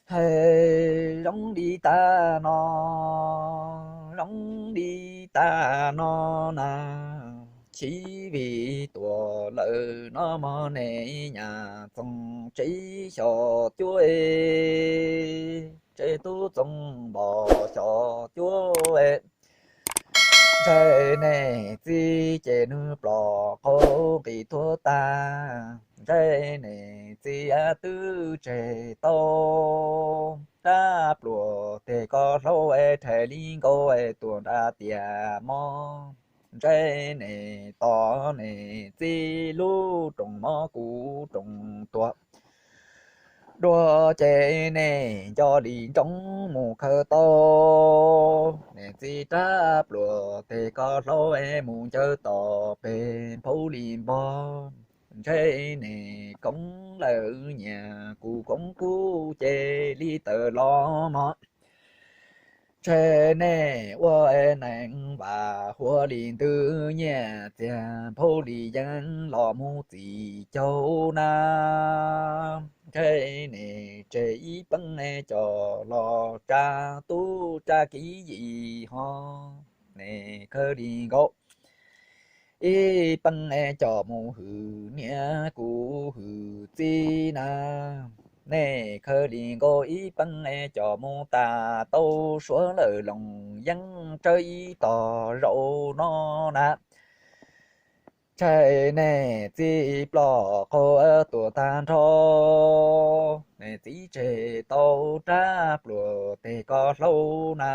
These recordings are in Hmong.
Thawj zoo li tag no, zoo li tag no na, chiv vij tuag lawm no mog nej nyab Txoov Tsev xyom cuab, Tsev Tub Txoov Npom xyom cuab. Ntshai nej txiv ces nws plom qaug nqis tuag tag, ntshai nej txiv twb tseg tau rab pluas tes koj hlaub rhais li nkaus tuag nrab tiaj mob. Ntshai nej tos nej txiv lub rooj mob kuv rooj tuag dua ces nej nco li ntsoov mus khaws tau nej txiv rab pluas tes koj hlaub mus ncaws tom peg nphaub li npog. Ntshai nej koob lawm nyias kuv koob kub ces li tawm los mog. Ntshai nej ua neeg vam huab li ntws nyiaj txiag nphaub li yeeb los mus txim caug na. Ntshai nej tseg ib peeb coj los tsa tub tsa kiv yim ho nej khaws li nkaus ib peeb coj mus hwm niam kuv hwm txiv na. Nej khaws li nkaus ib peeb coj mus tas tau suav lawm loos yeeb tsawb ib tog zaum no na. Ntshai nej txiv plom qaug tuag tag nrho, nej txiv tseg tau rab pluas tes koj hlaub na,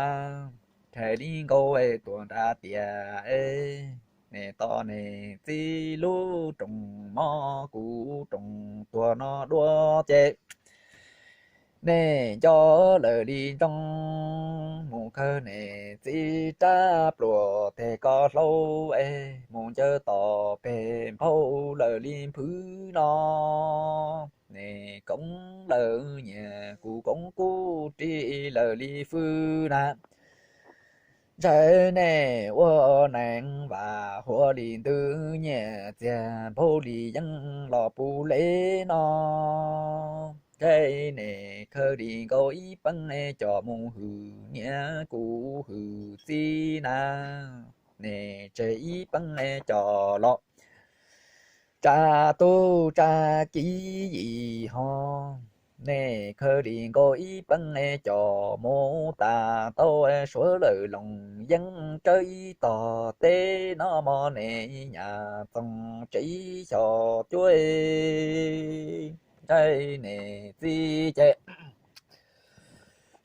rhais li nkaus tuag nrab tiaj. Nej tos nej txiv lub rooj mob kuv rooj tuag no dua ces nej nco lawm li ntsoov mus khaws nej txiv rab pluas tes koj hlaub es mus ncaws tom peg nphaub lawm li nphwv no. Nej koob lawm nyias kuv koob kub ris lawm li fwj na. Ntshai nej ua neeg vam huab li ntws nyiaj txiag nphaub li yeeb los puv le no. Ntshai nej khaws li nkaus ib peeb coj mus hwm niam kuv hwm txiv na. Nej tseg ib peeb coj los tsa tub tsa kiv yim ho. Nej khaws li nkaus ib peeb coj mus tas tau suav lawm loos yeeb tsawb ib tog teb no mog nej nyab Txoov Tsev xyom cuab. Ntshai nej txiv ces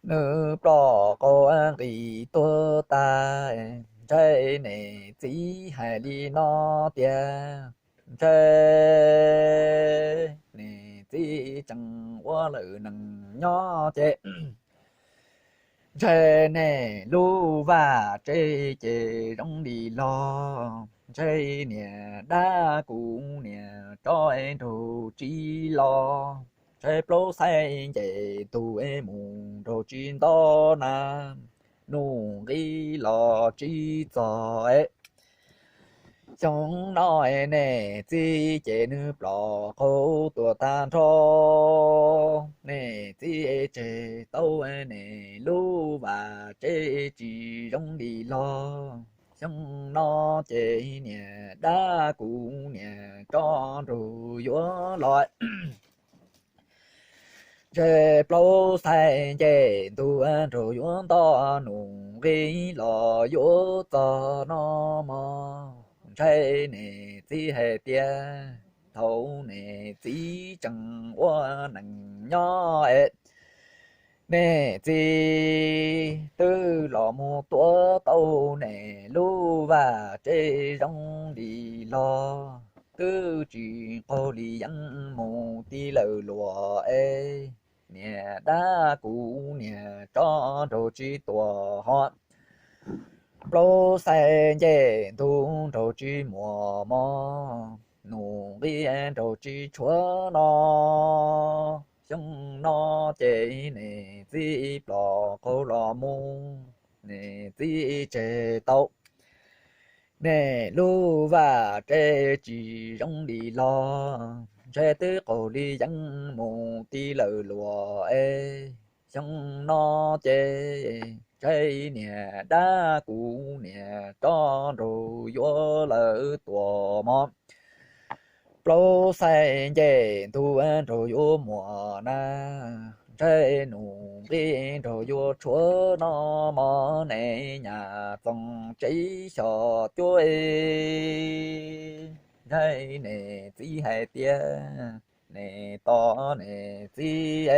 nws plom qaug nqis tuag tas. Ntshai nej txiv hais li no tias, ntshai nej txiv tseem ua lawm neeg nyob ces ntshai nej lub vaj tse ces zoo li log. Ntshai niam dab kuv niam tso nraug tsi los, ntshai plaub xaib nce ntug mus nraug tsi nto na, nus nqi los tsi txog. Xyoo no nej txiv ces nws plom qaug tuag tag nrho. Nej txiv tseg tau nej lub vaj tse tsis zoo li log. Xyoo no ces niam dab kuv niam tso nraug yuav los, ntshai plaub xaib nce ntug nraug yuav nto, nus nqi los yuav txog no mog. Ntshai nej txiv hais tias thaum nej txiv tseem ua neeg nyob es nej txiv twb los mus tuav tau nej lub vaj tse zoo li log, twb tsis qaug li yeeb mus ti lawm luag es niam dab kuv niam tso nraug tsi tuag ho. Plaub xaib nce ntug nraug tsi muaj mog, nus nqi nraug tsi tshuav no. Xyoo no ces nej txiv plom qaug los mus, nej txiv tseg tau nej lub vaj tse tsis zoo li log, ntshai twb qaug li yeeb mus ti lawm luag es. xyoo no ces, ntshe niag dab kuv niag rov nraug yuav lawm tuaj mog. Plaub xaim nce ntug nraug yuav muaj na, ntshe nus nqi nraug yuav tshuav no mog, nej nyab Txoov Tsev Xyom Cuab, ntshe nej txiv hais tias, nej tos nej txiv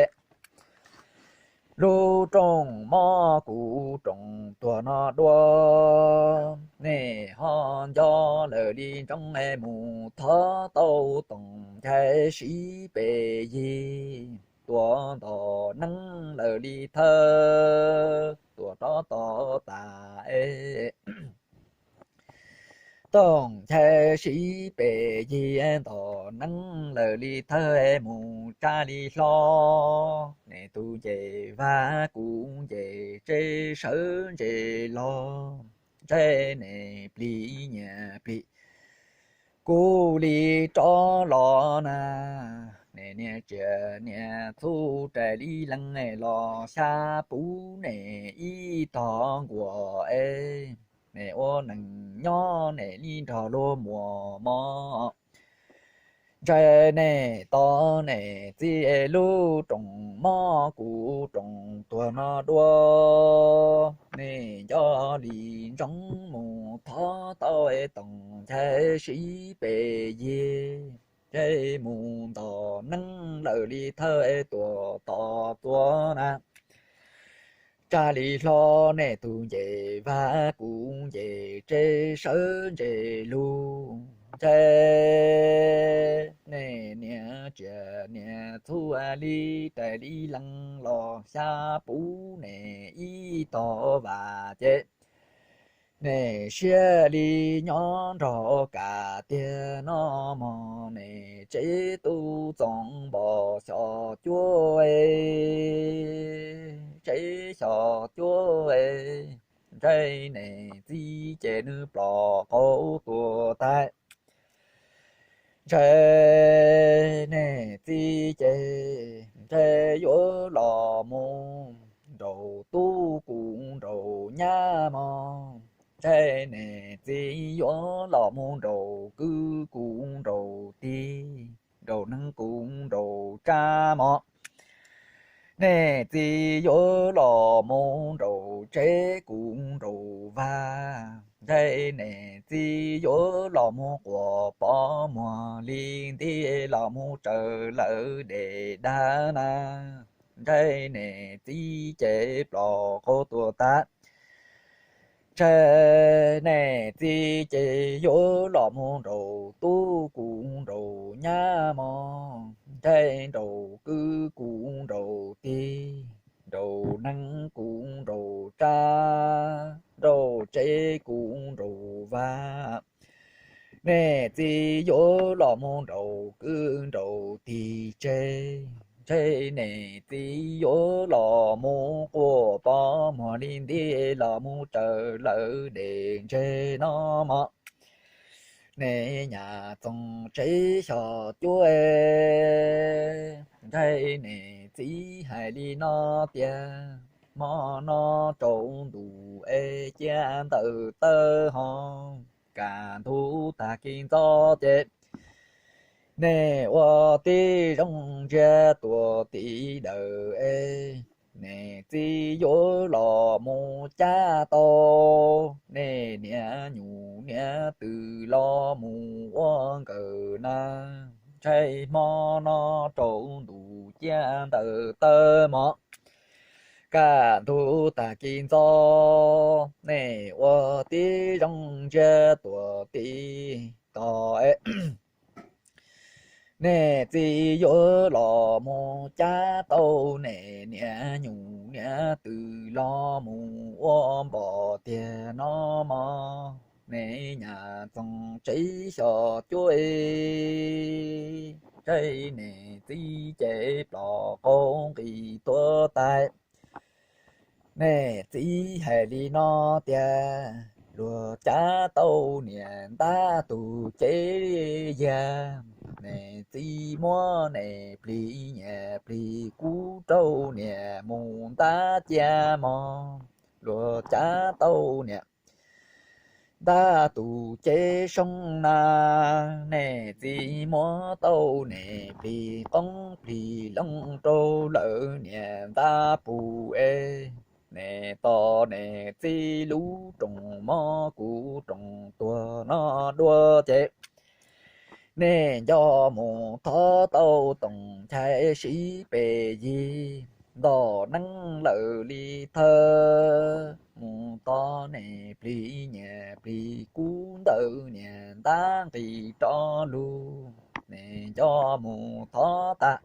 lub rooj mob kuv rooj tuag no dua, nej ho nco lawm li ntsoov mus thov tau Tooj Nchai Siv Pes Yig tuaj nto neeb lawm li thawj, tuaj rov tos tas es Tooj Nchai Siv Pes Yig nto neeb lawm li thawj mus tsa li hlo, nej tus ncej vag kuv ncej tsev sawv ntses los, ntshe nej plig nyias plig kuv li rov los na. Nej niag tsiaj niag txhu rais li leej los xya puv nej ib tog nkuaj es, nej ua neej nyob nej li nrog luag muaj mob. Ntshe nej tos nej txiv lub rooj mob kuv rooj tuag no dua, nej nco li ntsoov mus thov tau Tooj Nchai Siv Pes Yig, ntshe mus nto neeb lawm li thawj tuaj tos tuaj na. Tsa li hlo nej tus ncej vag kuv ncej tsev sawv ntses lug, ntshe nej niag tsiaj niag txhu li rais li leej los xya puv nej ib tog vas ces, nej siab li nyob nrog kam tiag no mog, nej tsev tub Txoov Npos Xyom Cuab, tsev Xyom Cuab, ntshe nej txiv ces nws plom qaug tuag tas. Ntshe nej txiv ces ntshe yuav los mus nraum tub kuv nraum nyab mog, ntshe nej txiv yuav los mus nraum kwv kuv nraum tij, nraum neeb kuv nraum tsab mog. Nej txiv yuav los mus nraum tsev kuv nraum vag, ntshe nej txiv yuav los mus quas pov muag li nti los mus tsaws lawv dej dag na, ntshe nej txiv ces plom qaug tuag tas. Ntshe nej txiv ces yuav los mus nraum tub kuv nraum nyab mog, ntshe nraum kwv kuv nraum tij, nraum neeb kuv nraum tsab, nraum tsev kuv nraum vag. Nej txiv yuav los mus nraum kwv nraum tij tsev, ntshe nej txiv yuav los mus quas pov muag li nti los mus tsaws lawv dej ntseg no mog. Nej nyab Txoov Tsev Xyom Cuab, ntshe nej txiv hais li no tiag, hmo no tsaus ntuj es cia ntawm tawb ho, kaj ntug tag kis ntxov ces nej ua tib zoo ntsia tuaj tim dawm es, nej txiv yuav los mus cab tau nej niag nyuj niag twm los mus ua nkawm na. Ntshe hmo no tsaus ntuj cia ntawm tawb mog, kaj ntug tag kis ntxov nej ua tib zoo ntsia tuaj tim tod, nej txiv yuav los mus cab tau nej niag nyuj niag twm los mus ua npom tiag no mog. Nej nyab Txoov Tsev Xyom Cuab, ntshe nej txiv ces plom qaug nqis tuag tas. Nej txiv hais li no tiag, luag cav tau niam ntab tus cev yag. Niam txiv muab niam plig nyiam plig kub rau niam mus ntab cia mog, luag cav tau niam ntab tus cev soob na. Niam txiv muab tau niam plig qoob plig loo rau lawm niam ntab pus es, niam tos niam txiv lub roos mob kuv roos tuag no dua ces, niam nco mus thov tau toom nchai sib pes yig, nto neeb lawm li thawj mus tos niam plig nyiam plig kub ntawm niam ntab nqis rov lug. Niam nco mus thov tas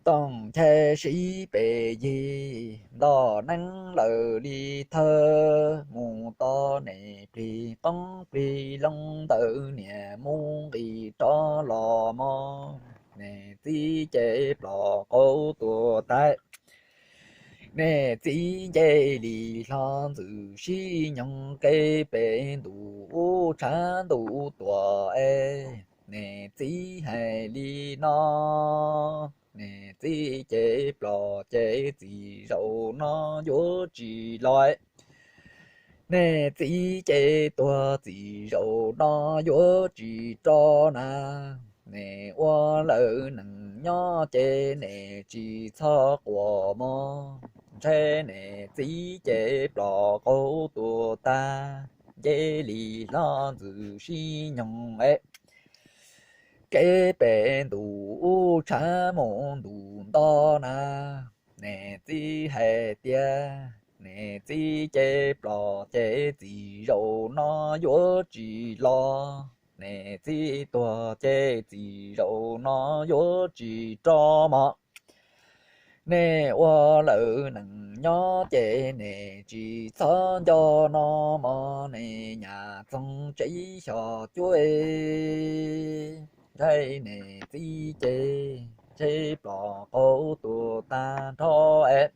toom nchai sib pes yig, nto neeb lawm li thawj mus tos niam plig qoob plig loo ntawm niam mus nqis rov los mog. Niam txiv ces plom qaug tuag tas, niam txiv nce li hlo ntxwm sib nyoog kev pem ntuj ub tshav ntuj tuam es, niam txiv hais li no, niam txiv ces plom ces txij zaum no yuav tsis los. Niam txiv ces tuag txij zaum no yuav tsis rov na. Niam ua lawm neeg nyob ces niam tsis txhob quaj mog, ntshe niam txiv ces plom qaug tuag tag, nce li hlo ntxwm sib nyoog es, kev pem ntuj ub tshav mus ntuj nto na. Niam txiv hais tias, niam txiv ces plom ces txij zaum no yuav tsis los. Niam txiv tuag ces txij zaum no yuav tsis rov mog. Niam ua lawm neeg nyob ces niam tsis txhob nco no mog, niam nyam txoog tsev xyom cuab, ntshe niam txiv ces ntshe plom qaug tuag tag nrho es.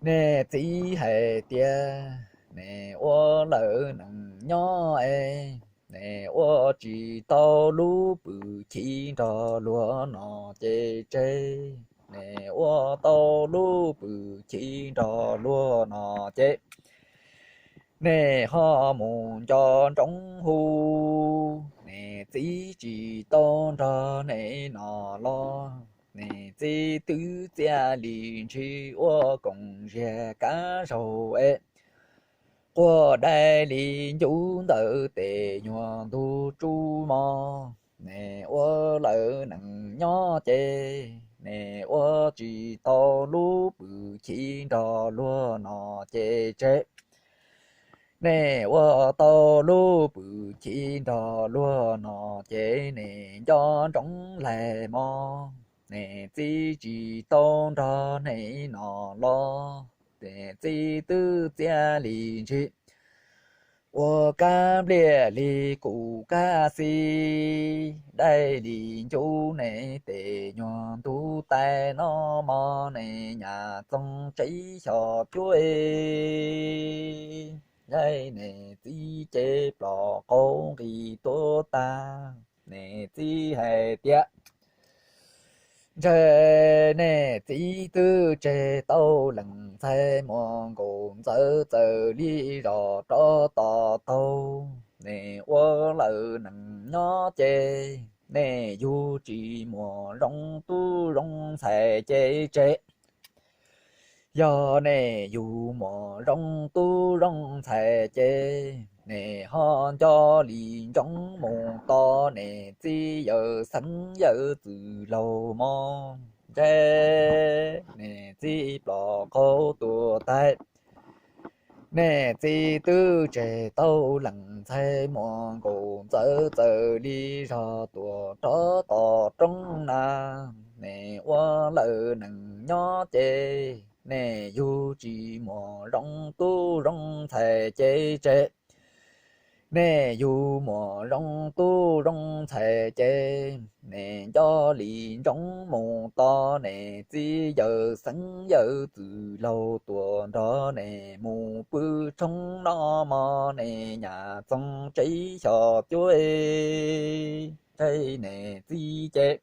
Niam txiv hais tias, niam ua lawm neeg nyob es, niam ua tsis tau lub pwm chiv nrog luag nom ces tseg, niam ua tau lub pwm chiv nrog luag nom ces, niam ho mus nco ntsoov hu, niam txiv tsis tau nrog niam nom los. Niam txiv twb txiaj li ntshis ua koom ziag kab zaug es, quaj dai li ncuv ntawm tes nyuag ntug tsuj mog. Niam ua lawm neeg nyob ces, niam ua tsis tau lub pwm chiv nrog luag nom ces tseg, niam ua tau lub pwm chiv nrog luag nom ces niam nco ntsoov laig mog. Niam txiv tsis tau nrog niam nom los, niam txiv twb txiaj li ntshis ua kab npliaj li kuv kab xis, dai li ncuv niam tes nyuag ntug tais no mog, niam nyam txoog tsev xyom cuab, ntshe niam txiv ces plom qaug nqis tuag tag, niam txiv hais tias, ntshe niam txiv twb tseg tau leej ntxhais muaj nkaus ntxawv txawm li zos rov tom taug. Niam ua lawm neeg nyob ces, niam yug tsis muaj zoo tub zoo ntxhais ces tseg. Yog niam yug muaj zoo tub zoo ntxhais ces, niam ho nco li ntsoov mus tos niam txiv yawm xeev yawm txwm laug mog, ntshe niam txiv plom qaug tuag tag, niam txiv twb tseg tau leej ntxhais muaj nkaus ntxawv txawm li zog tuaj rov tom roob na. Niam ua lawm neeg nyob ces, niam yug tsis muaj zoo tub zoo ntxhais ces tseg. Nej yug muam zoo tub zoo ntxhais ces, nej nco li ntsoov mus tos nej txiv yawm xeeb yawm txwm laug tuaj nrog nej mus pw tshoob no mog, nej nyam txoog tsev xyom cuab, ntshai nej txiv ces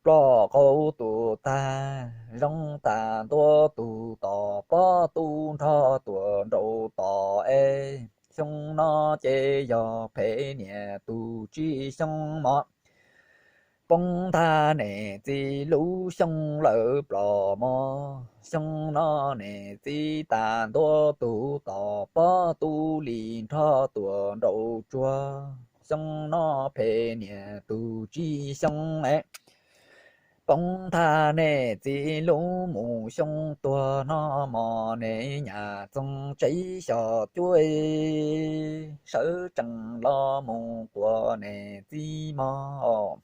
ploj qaug tuag tag. Zoo tag ntua tus tom pob tub nrog tuaj nraum tod es, xyoo no ces yog phem niam tus tsib xyoo mog. Poob ntag nej txiv lub xyoo lawm ploj mog, xyoo no nej txiv tag ntua tus tom pob tub li nrog tuaj nraum tsuag, xyoo no phem niam tus tsib xyoo es. Poob ntag nej txiv lub mus xyoo tuag no mog, nej nyam txoog tsev xyom cuab, sawv tsees los mus quas nej txiv mog.